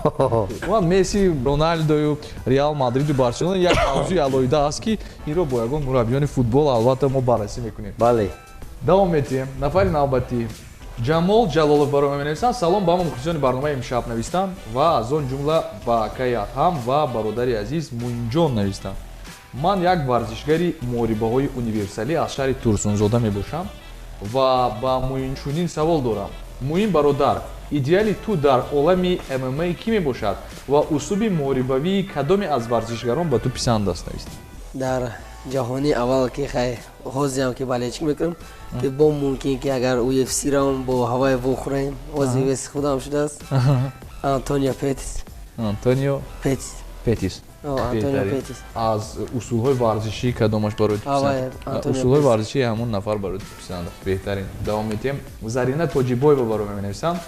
Ман Месси, Роналдою, Реал Мадриду Барселона як мавзӯи алоҳида аст, ки инро бо ягон мураббиёни футбол албатта мо баррасӣ мекунем. Бале. Давом метиҳем. Нафари навбатӣ Ҷамол Ҷалолов барои мо менависанд. Салом ба ҳама мухлисони барномаи имшаб навистанд ва аз он ҷумла ба акаи Адҳам ва бародари азиз Муинҷон навистанд. Ман як варзишгари муҳорибаҳои универсалӣ аз шаҳри Турсунзода мебошам ва ба Муин чунин савол дорам. Муин бародар, идеали ту дар олами ММА кӣ мебошад ва услуби муҳорибавии кадоме аз варзишгарон ба ту писанд аст, навистанд? Дар ҷаҳонии аввал ки хай ҳозирам ки болельщик мекунам, ки бо мумкин ки агар UFC рам бо ҳавай вохӯраем, ҳозир веси худам шудааст. Антонио Петис. Антонио Петис. Петис. Антонио Петис. Аз усулҳои варзишӣ кадомаш барои ту писанд? Усулҳои варзишии ҳамон нафар барои ту писанд аст. Беҳтарин. Давом медиҳем. Зарина Тоҷибоева барои ма менависанд.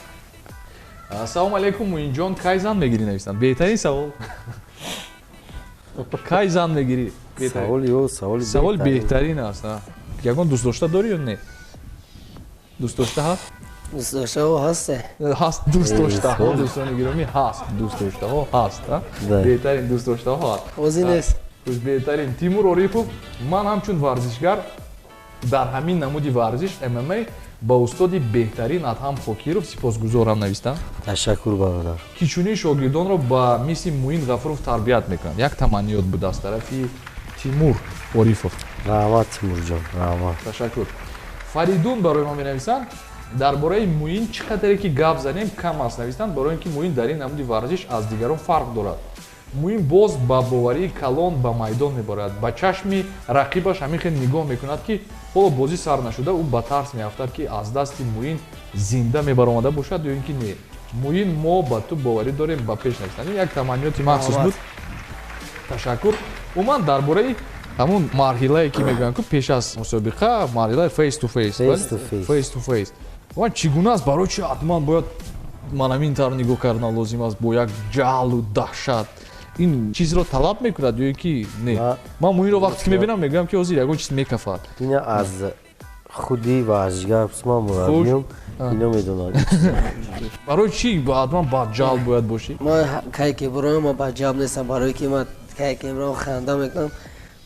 Салом алейкум, Муинҷон, кай зан мегирӣ нависанд? Беҳтарин савол. Кай зан мегирӣ? Савол беҳтарин аст. Ягон дӯстдошта дорӣ ё не? Дӯстдошта ҳаст? Дӯстдоштаҳо ҳаст. Ҳаст дӯстдоштаҳо, дӯстони гиромӣ, ҳаст дӯстдоштаҳо ҳаст. Беҳтарин дӯстдоштаҳо ҳаст. Ҳозир нест. Беҳтарин. Тимур Орипов, ман ҳамчун варзишгар дар ҳамин намуди варзиш ММА ба устоди беҳтарин Адҳам Хокиров сипосгузорам навистам. Ташаккур, бародар. Ки чунин шогирдонро ба мисли Муин Ғафуров тарбият мекунанд. Як таманниёт буд аз тарафи Тимур Орифов. Раҳмат, Тимурҷон, раҳмат. Ташаккур. Фаридун барои мо менависанд, дар бораи Муин чӣ қадаре ки гап занем кам аст навистанд, барои ин ки Муин дар ин намуди варзиш аз дигарон фарқ дорад. Муин боз ба боварии калон ба майдон мебарад, ба чашми рақибаш ҳамин хел нигоҳ мекунад ки ҳоло бозӣ сар нашуда ӯ ба тарс меафтад ки аз дасти Муин зинда мебаромада бошад ё ин ки не. Муин, мо ба ту боварӣ дорем, ба пеш навистанд. Ин як таманниёти махсус буд. Ташаккур. Умуман дар бораи ҳамун марҳилае ки мегӯянд ку пеш аз мусобиқа, марҳилаи face to face. Face to face. Умуман чӣ гуна аст? Барои чӣ ҳатман бояд ман ҳамин тавр нигоҳ кардан лозим аст бо як ҷаҳлу даҳшат? Ин чизро талаб мекунад ё ин ки не? Ман Муинро вақте ки мебинам мегӯям ки ҳозир ягон чиз мекафад. Ина аз худи варзишгар ман мураббиём ино медонанд. Барои чӣ ҳатман ба ҷалб бояд бошӣ? Ман кай ки бироям ман ба ҷалб нестам, барое ки ман кай ки бироям ханда мекунам,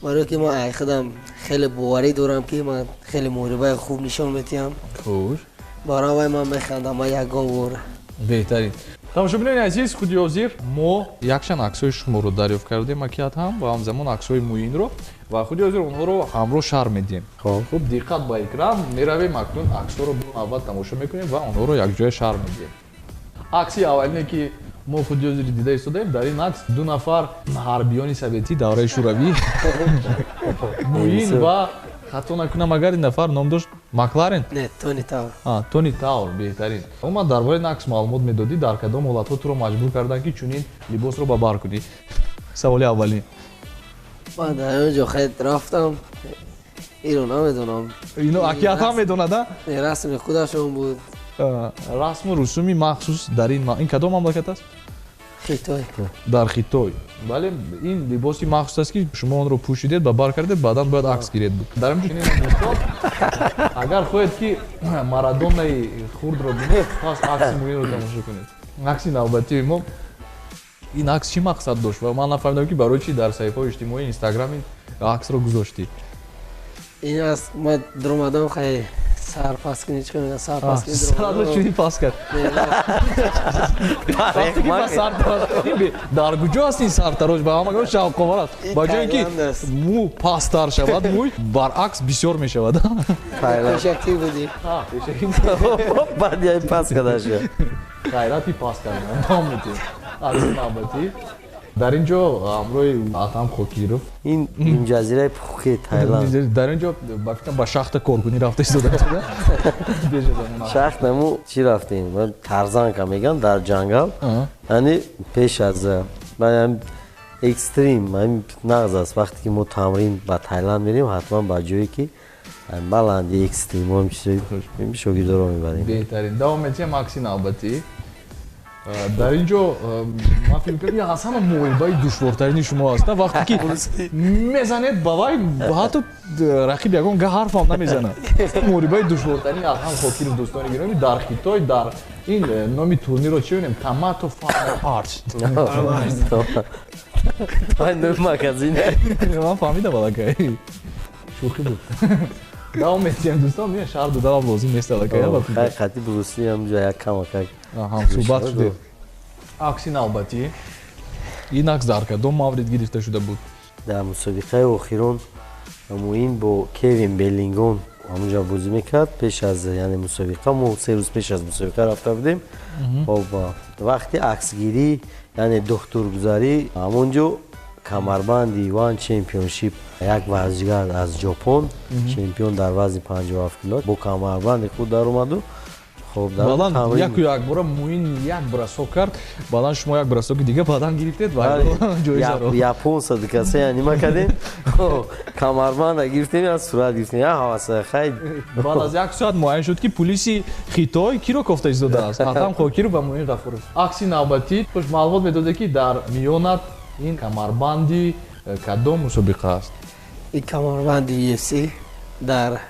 барое ки ман ай худам хеле боварӣ дорам ки ман хеле муҳорибаи хуб нишон медиҳам. Хуш. Барои вай ман механдам, ман ягон бор. Беҳтарин. Тамошобинони азиз, худи ҳозир мо якчанд аксҳои шуморо дарёфт кардем, акият ҳам ва ҳамзамон аксҳои Муинро, ва худи ҳозир онҳоро ҳамроҳ шарҳ медиҳем. Хуб, диққат ба экран, меравем акнун аксҳоро аввал тамошо мекунем ва онҳоро якҷоя шарҳ медиҳем. Акси аввалине ки мо худи ҳозир дида истодаем, дар ин акс ду нафар ҳарбиёни советӣ давраи Шӯравӣ, Муин ва хато накунам агар ин нафар ном дошт Макларен? Не, Тони Таур. Тони Таур, беҳтарин. Умуман дар бораи ин акс маълумот медодӣ, дар кадом ҳолатҳо туро маҷбур карданд ки чунин либосро ба бар кунӣ? Саволи аввалин. Ман дар он ҷо хел рафтам, инро намедонам. Ино акият ҳам медонад, а? Не, расми худашон буд. Расму русуми махсус дар ин кадом мамлакат аст? Хитой. Дар Хитой. Бале, ин либоси махсус аст ки шумо онро пӯшидед ба бар кардед, баъдан бояд акс гиред буд. Дар ин ҷо агар хоҳед ки Марадонаи хурдро бинед, пас акси Муинро тамошо кунед. Акси навбатии мо ин акс чӣ мақсад дошт? Ва ман нафаҳмидам ки барои чӣ дар саҳифаҳои иҷтимоии Инстаграм ин аксро гузоштӣ. Ин аст, ман дуромадам, хай сар пас кунӣ, чӣ мегӯянд, сар пас кунӣ. Сарро чунин пас кард. Вақте ки ба сартарош дар куҷо аст ин сартарош? Ба ҳамагон шавқовар аст. Ба ҷое ки мӯ пасттар шавад, мӯй баръакс бисёр мешавад. Пешакӣ будӣ. Баъд яй пас карда шуд. Ғайрати пас кардан. Давом медиҳем. Акси навбатӣ. Дар ин ҷо ҳамроҳи Адҳам Хокиров. Ин нимҷазираи Пхукет, Таиланд. Дар ин ҷо ба фикрам ба шахта коркунӣ рафта истода. Шахта мо чӣ рафтем? Тарзанка мегӯянд дар ҷангал. Яъне пеш аз экстрим, нағз аст. Вақте ки мо тамрин ба Таиланд мерем, ҳатман ба ҷое ки баланди экстрим чизои шогирдоро мебарем. Беҳтарин. Давом медиҳем акси навбатӣ. Дар ин ҷо ман фикр кардам, аз ҳама муҳорибаи душвортарини шумо аст. Вақте ки мезанед ба вай, ҳатто рақиб ягон ҳарфам намезанад. Муҳорибаи душвортарини Адҳам Хокиров, дӯстони гиромӣ, дар Хитой, дар ин номи турнирро чӣ мегӯем? Tomato Farm Arts. Номи магазин. Ман фаҳмидам аллакай. Шӯхӣ буд. Давом медиҳем дӯстон, шаҳр доданам лозим нест аллакай. Хай хати Брусли ҳам ҷо як камакак. Ҳамсӯҳбат шудем. Акси навбатӣ. Ин акс дар кадом маврид гирифта шуда буд? Дар мусобиқаи охирон Муин бо Кевин Беллингон ҳамонҷо бозӣ мекард. Пеш аз яъне мусобиқа мо 3 рӯз пеш аз мусобиқа рафта будем. Хоб, вақти аксгирӣ, яъне духтургузарӣ, ҳамонҷо Камарбанди One Championship як варзишгар аз Ҷопон, чемпион дар вазни 57 кило, бо камарбанди худ даромаду. Хоб, баъдан яку якбора Муин як бросок кард, баъдан шумо як бросоки дига баъдан гирифтед ва ҷоизаро. Японса дикаса янима кардем, камарбанда гирифтем, я сурат гирифтем, я ҳаваса хай. Баъд аз як соат муайян шуд, ки пулиси Хитой киро кофта истодааст: Атам Хокиров ва Муин Ғафуров. Акси навбатӣ хуш маълумот медоде, ки дар миёнат ин камарбанди кадом мусобиқа аст? Ин камарбанди UFC дар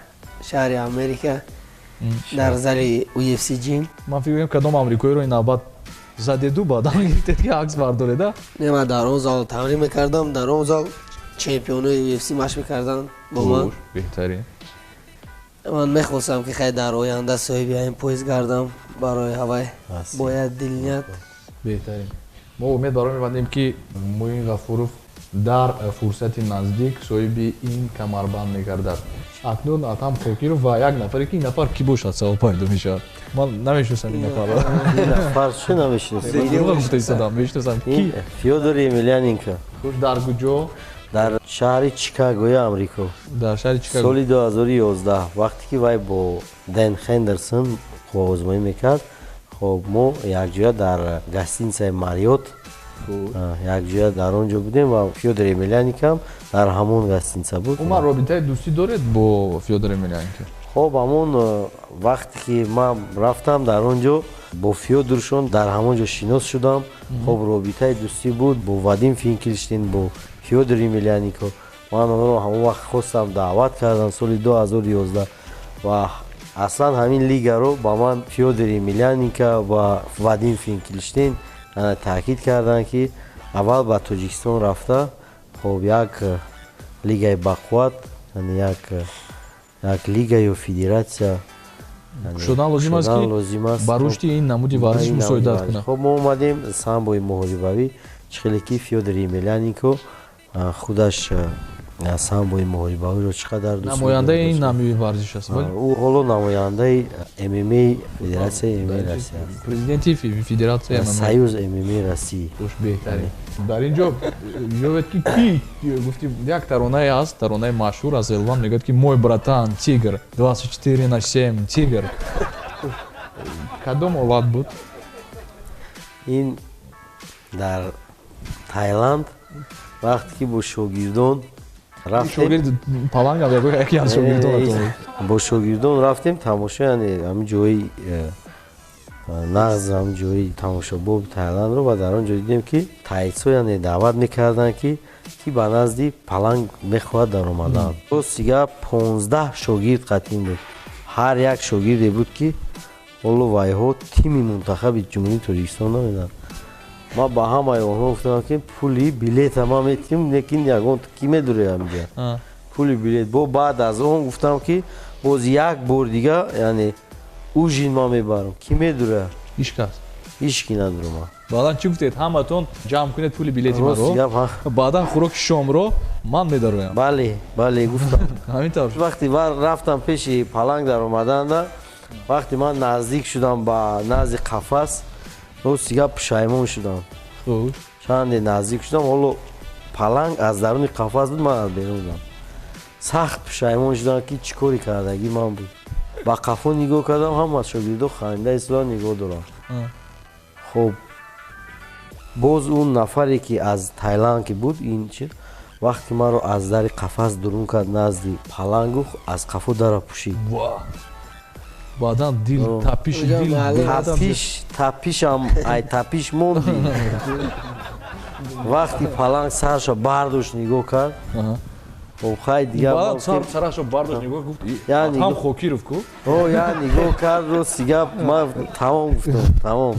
шаҳри Америка, дар зали UFC Gym. Ман фикр мекунам, кадом амрикоиро ин навбат задеду, баъдан гирифтед, ки акс бардореда. Не, ман дар он зал тамрин мекардам, дар он зал чемпионои UFC машқ мекарданд бо ман. Беҳтарин. Ман мехостам, ки хай дар оянда соҳиби ин пояс гардам, барои ҳавай бояд дилният. Беҳтарин. Мо умед баро мебандем, ки Муин Ғафуров дар фурсати наздик соҳиби ин камарбанд мегардад. Акнун Атам Хокиров ва як нафаре, ки ин нафар кӣ бошад, савол пайдо мешавад. Ман намешиносам ин нафарро. Ин нафар чӣ намешиносӣ? Гуфта истодам, мешиносам, ки? Фёдор Емельяненко. Хуш, дар куҷо? Дар шаҳри Чикагои Амрико. Дар шаҳри Чикаго. Соли 2011, вақте ки вай бо Дэн Хендерсон қувваозмоӣ мекард, хоб, мо якҷоя дар гостиницаи Мариот якҷоя дар он ҷо будем ва Фёдор Емельяненко дар ҳамон гостиница буд. Умуман робитаи дӯстӣ доред бо Фёдор Емельяненко? Хоб, ҳамон вақте ки ман рафтам дар он ҷо, бо Фёдоршон дар ҳамон ҷо шинос шудам. Хоб, робитаи дӯстӣ буд бо Вадим Финкелштейн, бо Фёдор Емельяненко. Ман онро ҳамон вақт хостам, даъват кардам соли 2011 ва аслан ҳамин лигаро ба ман Фёдор Емельяненко ва Вадим Финкелштейн таъкид карданд, ки аввал ба Тоҷикистон рафта, хоб, як лигаи бақувват, як лига ё федератсия шудан лозим аст, ки ба рушди ин намуди варзиш мусоидат кунад. Хоб, мо омадем самбои муҳорибавӣ, чӣ хеле ки Фёдор Емельяненко худаш самбои муҳорибавиро чӣ қадар дӯст. Намояндаи ин намуди варзиш аст. Ӯ ҳоло намояндаи ММА, федератсияи ММА Россия аст. Президенти федератсияи ММА. Союз ММА России. Хуш, беҳтарин. Дар ин ҷо ёвед, ки ки гуфти, як таронае аст, таронаи машҳур аз Элван, мегӯяд, ки «Мой братан тигр, 24 на 7 тигр». Кадом ҳолат буд? Ин дар Таиланд, вақте ки бо шогирдон рафтем. Паланг яке аз шогирдонатон. Бо шогирдон рафтем тамошо, яъне ҳамин ҷои нағз, ҳамин ҷои тамошобоби Таиландро, ва дар он ҷо дидем, ки тайцо, яъне даъват мекарданд, ки ба назди паланг мехоҳад даромадан. Рости гап, 15 шогирд қатин буд. Ҳар як шогирде буд, ки ҳоло вайҳо тими мунтахаби Ҷумҳурии Тоҷикистон намеданд. Ман ба ҳамаи онҳо гуфтам, ки пули билета ман метиҳем, лекин ягон ки медуре ҳаминҷа пули билет. Бо баъд аз он гуфтам, ки боз як бор дига, яъне ужин ман мебарам, ки медура? Ҳеҷ кас. Ҳеҷ ки надурума. Баъдан чӣ гуфтед? Ҳаматон ҷамъ кунед пули билети маро, баъдан хӯроки шомро ман медароям. Бале, бале, гуфтам. Ҳамин тавр. Вақте рафтам пеши паланг даромаданда, вақте ман наздик шудам ба назди қафас, рости гап, пушаймон шудам. Чанде наздик шудам, ҳоло паланг аз даруни қафас буд, ман аз берун будам. Сахт пушаймон шудам, ки чӣ коре кардагӣ ман буд. Ба қафо нигоҳ кардам, ҳама шогирдо ханда истода нигоҳ дорам. Хоб, боз он нафаре, ки аз Тайланд ки буд, ин чи, вақте маро аз дари қафас дурун кард назди палангу, аз қафо дара пӯшид. Баъдан дил, тапиши дил. Тапиш, тапишам, ай тапиш монди. Вақти паланг сарша бардошт, нигоҳ кард. Хоб, хай, дигар. Сарашо бардошт, нигоҳ, гуфт: «Ҳам Хокиров ку». О, я нигоҳ кард, рости гап, ман тамом гуфтам, тамом.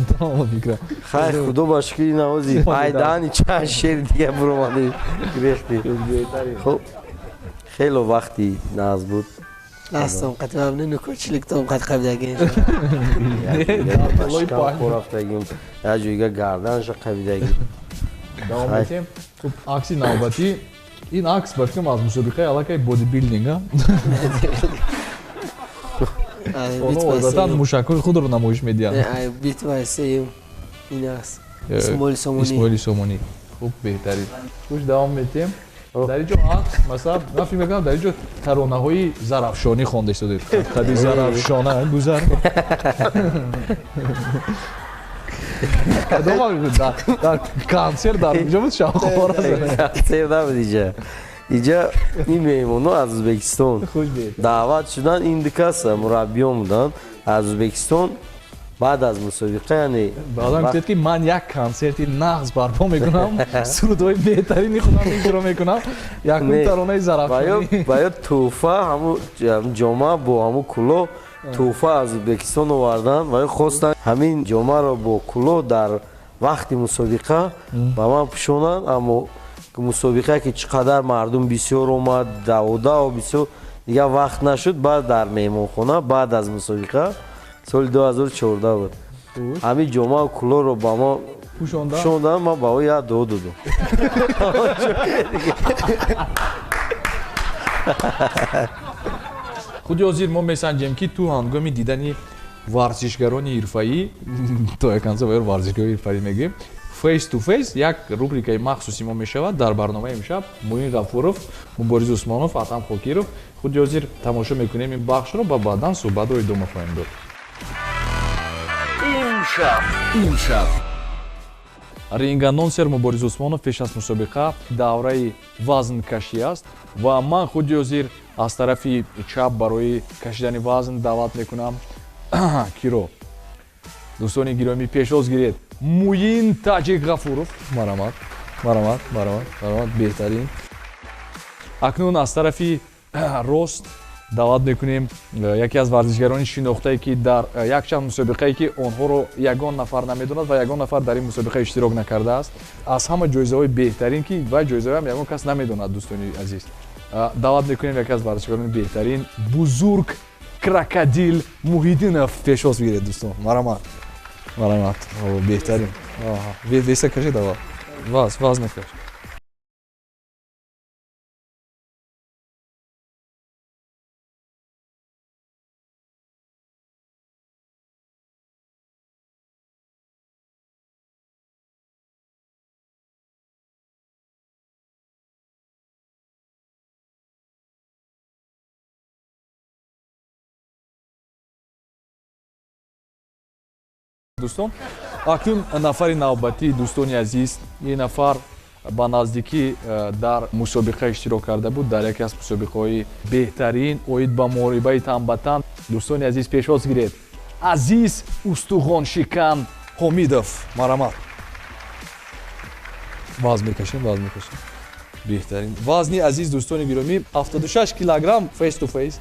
Хай, худо ба шукри, навози айдаани чанд шери дига буромади, гирехти. Хоб, хело вақти нағз буд. Дастам қатибам нукучиликтом қат қабидагин. Рафтагим, як ҷойга гарданша қабидагим. Давом метем. Хуб, акси навбатӣ. Ин акс, ба фикрам, аз мусобиқаи аллакай бодибилдинг. Онҳо одатан мушакҳои худро намоиш медиҳанд. Битваи сеюм ин аст, Исмоили Сомонӣ. Исмоили Сомонӣ. Хуб, беҳтарин. Хуш, давом метиҳем. Дар инҷо акс, масалан, ман фикр мекунам, дар инҷо таронаҳои Зарафшонӣ хонда шудед. Қади Зарафшона гузар. Кадом дар консерт дар куҷо буд, шавқовар аст? Консерт набуд инҷа. Инҷа ин меҳмонҳо аз Ӯзбекистон даъват шуданд, ин ду кас мураббиён буданд аз Ӯзбекистон. Баъд аз мусобиқа, яъне баъдан гуфтед, ки ман як консерти нағз барпо мекунам, сурудҳои беҳтарини худам иҷро мекунам, якум таронаи Зарафшонӣ. Ба ё тӯҳфа, ҳамун ҷома бо ҳамун кулоҳ тӯҳфа аз Ӯзбекистон овардан ва ё хостанд ҳамин ҷомаро бо кулоҳ дар вақти мусобиқа ба ман пӯшонанд, аммо мусобиқа ки чӣ қадар мардум бисёр омад, даводао бисёр, дигар вақт нашуд. Баъд дар меҳмонхона баъд аз мусобиқа соли 2014 буд, ҳамин ҷомао кулоҳро ба мо пӯшондан, ман ба ӯ як дуо додам. Худи ҳозир мо месанҷем, ки ту ҳангоми дидани варзишгарони ҳирфаӣ, то як андоза ба варзишгарони ҳирфаӣ мегӯем, face to face як рубрикаи махсуси мо мешавад дар барномаи имшаб. Муин Ғафуров, Мубориз Усмонов, Атам Хокиров. Худи ҳозир тамошо мекунем ин бахшро ва баъдан суҳбатро идома хоҳем дод. Имшаб ринг-анонсер Мубориз Усмонов пеш аз мусобиқа давраи вазнкашӣ аст ва ман худи ҳозир аз тарафи чап барои кашидани вазн даъват мекунам киро? Дӯстони гиромӣ, пешвоз гиред, Муин Таҷик Ғафуров. Марамат, марамат, марамат, марамат, беҳтарин. Акнун аз тарафи рост даъват мекунем яке аз варзишгарони шинохтае, ки дар якчанд мусобиқае, ки онҳоро ягон нафар намедонад ва ягон нафар дар ин мусобиқа иштирок накардааст, аз ҳама ҷоизаҳои беҳтарин, ки вай ҷоизаҳоям ягон кас намедонад. Дӯстони азиз, даъват мекунем яке аз варзишгарони беҳтарин, Бузург Крокодил Муҳиддинов. Пешвоз бигиред, дӯстон. Марамат, марамат, беҳтарин. Веса кашид аввал, ваз ваз накаш. Дӯстон, акнун нафари навбатӣ, дӯстони азиз, ин нафар ба наздикӣ дар мусобиқа иштирок карда буд, дар яке аз мусобиқаҳои беҳтарин оид ба муҳорибаи тан ба тан. Дӯстони азиз, пешвоз гиред, Азиз Устухоншикан Ҳомидов. Марамат, вазн мекашем, вазн мекашем, беҳтарин. Вазни Азиз, дӯстони гиромӣ, 76 килограмм. Face to face.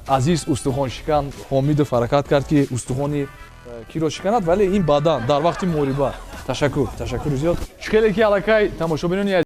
Азиз Устухоншикан Ҳомидов ҳаракат кард, ки устухони киро шиканад, вале ин баъдан дар вақти муҳориба. Ташаккур, ташаккури зиёд. Чӣ хеле ки аллакай тамошобинони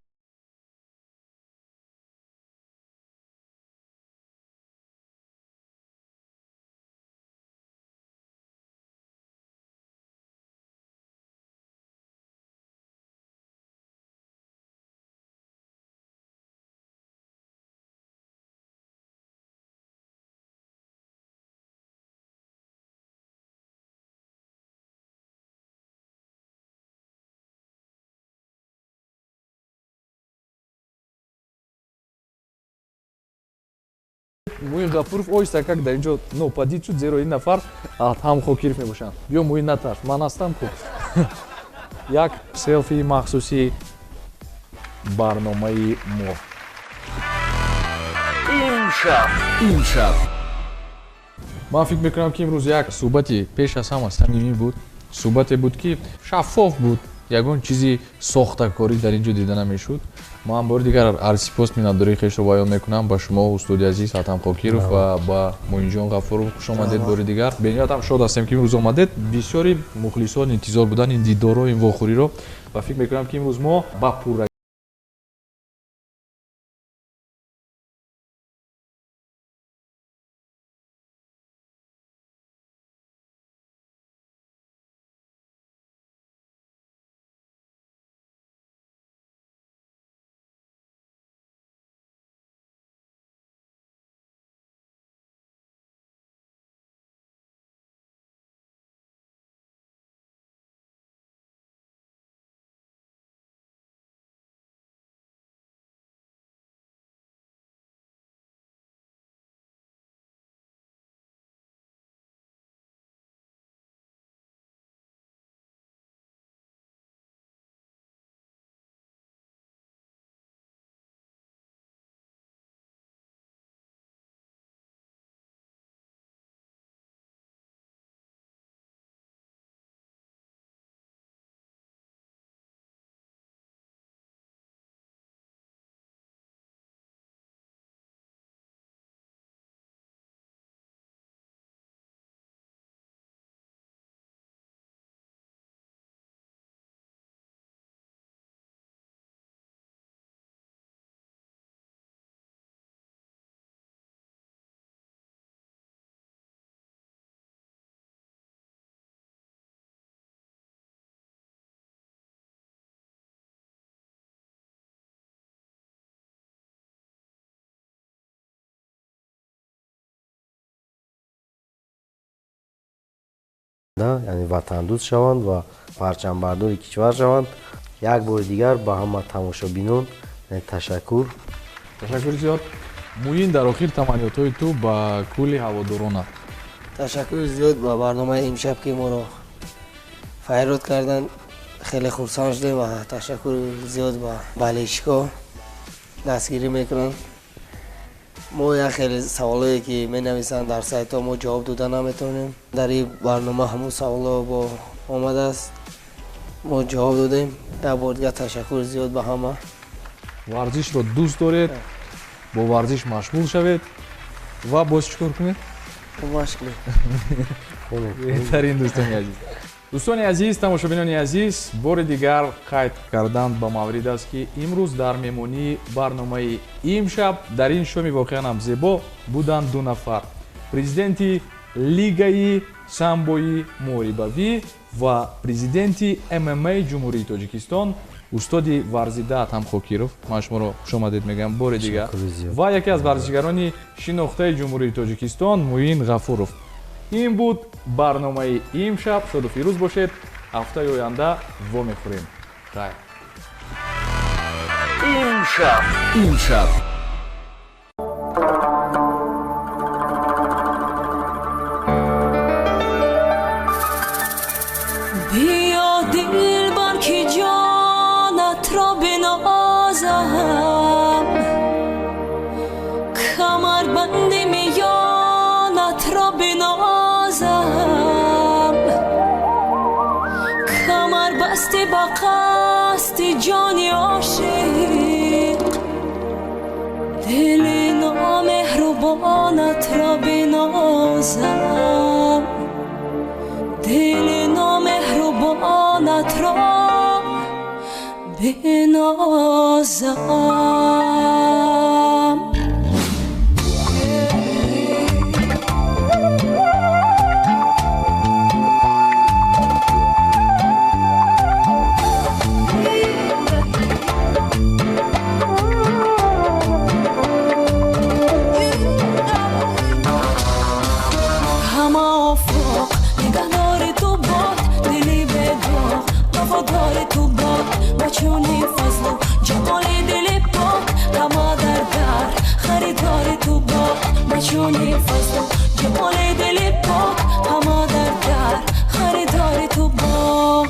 Муин Ғафуров оҳиста как дар инҷо нопадид шуд, зеро ин нафар Адҳам Хокиров мебошанд. Биё, Муин, натарс, ман ҳастам ку. Як селфии махсуси барномаи мо. Имшаб ман фикр мекунам, ки имрӯз як суҳбати пеш аз ҳама самимӣ буд, суҳбате буд, ки шаффоф буд, ягон чизи сохтакорӣ дар ин ҷо дида намешуд. Ман бори дигар арзи сипос, миннатдории хешро баён мекунам ба шумо, устоди азиз Атам Қокиров, ва ба Муинҷон Ғафуров. Хуш омадед бори дигар. Бениҳоят ҳам шод ҳастем, ки имрӯз омадед. Бисёри мухлисон интизор буданд ин дидорро, ин вохӯриро, ва фикр мекунам, ки имрӯз мо ба пурра Яъне ватандӯст шаванд ва парчамбардори кишвар шаванд. Як бори дигар ба ҳама тамошобинон ташаккур. Ташаккури зиёд. Муин, дар охир таманниётҳои ту ба кулли ҳаводоронат. Ташаккури зиёд ба барномаи имшаб, ки моро файрод карданд. Хеле хурсанд шудем ва ташаккури зиёд ба болельщикҳо, дастгирӣ мекунанд. Мо як хеле саволое ки менависанд дар сайтҳо, мо ҷавоб дода наметавонем. Дар ин барнома ҳамун саволҳо бо омадааст, мо ҷавоб додем. Як бор дигар ташаккури зиёд ба ҳама. Варзишро дӯст доред, бо варзиш машғул шавед ва боз чӣ кор кунед? Машқ кунед. Беҳтарин, дӯстони азиз. Дӯстони азиз, тамошобинони азиз, бори дигар қайд кардан ба маврид аст, ки имрӯз дар меҳмонии барномаи имшаб дар ин шоми воқеан ҳам зебо буданд ду нафар: президенти лигаи самбои муҳорибавӣ ва президенти ММА Ҷумҳурии Тоҷикистон, устоди варзида Атам Хокиров. Ман шуморо хушомадед мегӯям бори дигар. Ва яке аз варзишгарони шинохтаи Ҷумҳурии Тоҷикистон Муин Ғафуров. Ин буд барномаи имшаб. Шоду фирӯз бошед. Ҳафтаи оянда вомехӯрем. Хайр. Имшаб. Имшаб. Биё, дилбар, ки ҷонатро бинозам, камарбанди миёнатро бинозам, камарбасти ба қасди ҷони ошиқ, дили номеҳрубонатро бинозам, дили номеҳрубонатро бинозам. Ҳама офоқ нигаҳдори ту бод, дили бедоғ вафодори ту бод, ба чунин фазлу ҷамоли дили пок, ҳама дар дар харидори ту бод, ба чунин фазлу ҷамоли дили пок, ҳама дар дар харидори ту бод.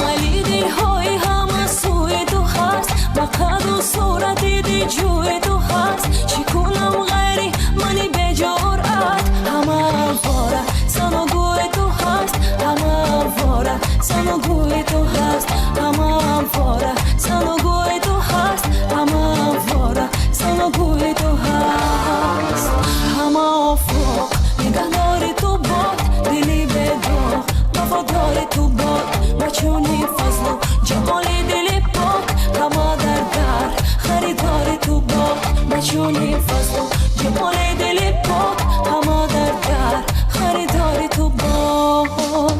Майли дилҳои ҳама сӯи ту ҳаст, ба қаду сурати дилҷӯи ту ҳаст. Чӣ кунам ғайри мани беҷуръат? Ҳама вора саногӯи ту ҳаст, ҳама вора саногӯи ту ҳаст, ҳама вора саногӯи ту ҳаст, ҳама вора саногӯи ту ҳаст. Ҳама офоқ нигаҳдори ту бод, дили бедоғ вафодори ту бод, ба чунин фазлу ҷамоли дили пок, ҳама дар дар харидори ту бод, ба чунин фазлу ҷамоли дили пок, ҳама дар дар харидори ту бод.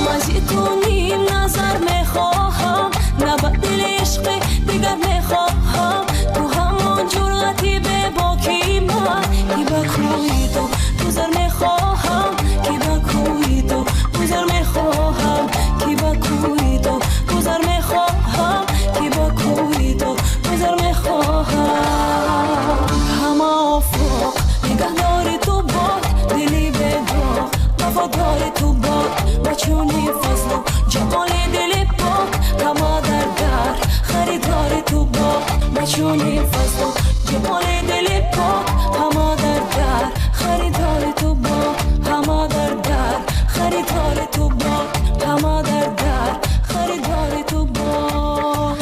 Мази ту ним назар мехоҳам, на ба дили ишқи дигар мехоҳам. Ту ҳамон ҷуръати бебоки ман, ки ба кӯи ту гузар мехоҳам, ки ба кӯи ту гузар мехоҳам, ки ба кӯи ту гузар мехоҳам, ки ба кӯи ту гузар мехоҳам. Ҳама офоқ нигаҳдори ту бод, дили бедоғ вафодори ту бод, ба чунин фазлу ҷамоли дили пок, ҳама дар дар харидори ту бод, ба чунин фазлу ҷамоли дили пок, ҳама дар дар харидори ту бод, ҳама дар дар харидори ту бод, ҳама дар дар харидори ту бод.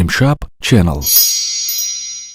Имшаб Channel.